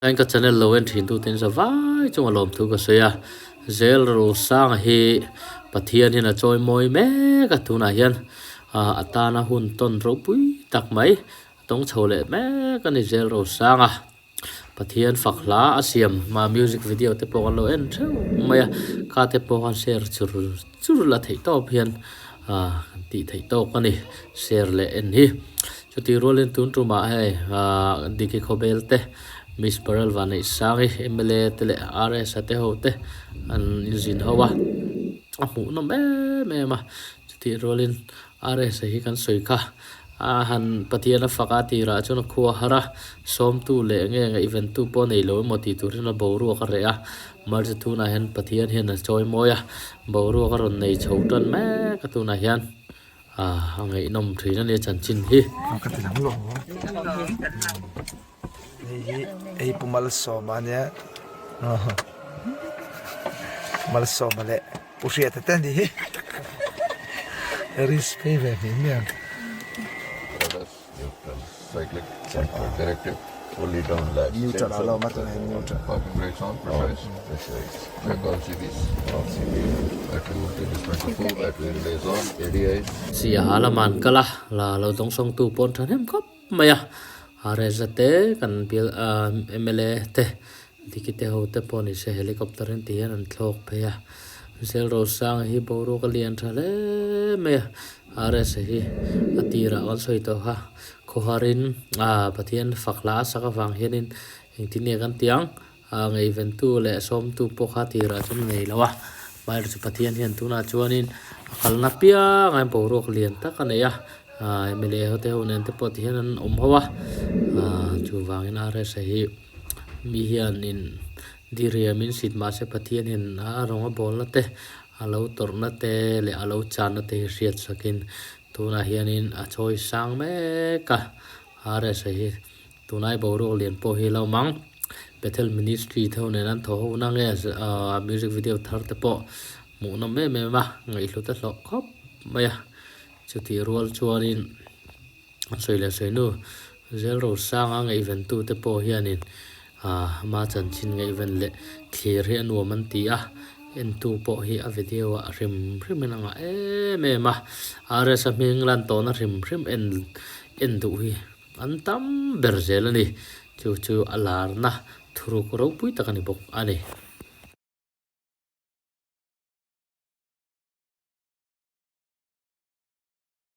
Chuan ka channel lo en thin tute in za vai chunga lawmthu ka sawi a, Zel Rosanga hi Pathian hian a chawi mawi mek a tunah hian a tana hun tawn ropui tak mai a tawng chho leh mek a ni Zel Rosanga. Pathian fak hla a siam a music video te pawh kan lo en theuh mai a, kha te pawh khan share chur chur la theih tawp hian kan tih theih tawk a ni share leh en hi. Chutih rualin tun tumah hei Diki Khawbel te, Miss Baral Vanneihsangi, mla te leh RS a te ho te an inzin ho a, a hmuhnawm em em a. Chutih rualin RS a hi kan sawi kha a han Pathian a fak a tirah chuan a khua har a, sawmtu leh nge ngaihventu pawh nei lo emaw tih turin a boruak a reh a, March tunah hian Pathian hian a chawi mawi a, boruak a rawn nei chho tan mek a tunah hian. A ngaihnawm thin a nia chanchin hi. Ka ti lam lo hei hi hei pu Malsawma ania Malsawma leh Pu Hriata te ani hi risk phei ve hnih hmiang. Neutral ah lo awm a tunah hian neutral. Siaha lama an kal a, la lo dawngsawngtu pawh an thahnem khawp mai a, Reza te kan bial mla te Diki te ho te pawh ni se helicopter in ti hian an thlawk phei a, Zel Rosanga hi boruak a lian tha hle mai a, RS hi a tirah kan sawi tawh kha khawharin Pathian fak hla a sak avang hianin engtin nge kan ti ang, ngaihventu leh sawmtu pawh kha tirah chuan a nei lo a, amaherawhchu Pathian hian tunah chuanin a kalna piangah hian boruak lian tak a nei a, mla ho te ho nen te pawh ti hian an awm ho a, chuvangin RS hi. Mi hianin diriam in sit mahse Pathian hian a rawng a bawlna te, a lo tawrhna te leh a lo channa te hi hriat sakin tunah hianin a chawi sang mek a, RSA hi tunai boruak lian pawh hi a lo awm ang. Bethel Ministry te ho nen an thaw ho na nge music video thar te pawh hmuhnawm em em a, ngaihhlut a hlawh khawp mai a, chutih rual chuanin. A sawi leh sawi nu, Zel Rosanga ngaihventute pawh hianin ama chanchin ngaihven leh thlir hi a nuam an ti a, entu pawh hi a video ah hrim hrimin a ngah em em a, RS-a hming lan tawhna hrim hrim en en duh hi an tam ber zel a ni, chu chu a larna thuruk ropui tak a ni bawk a ni.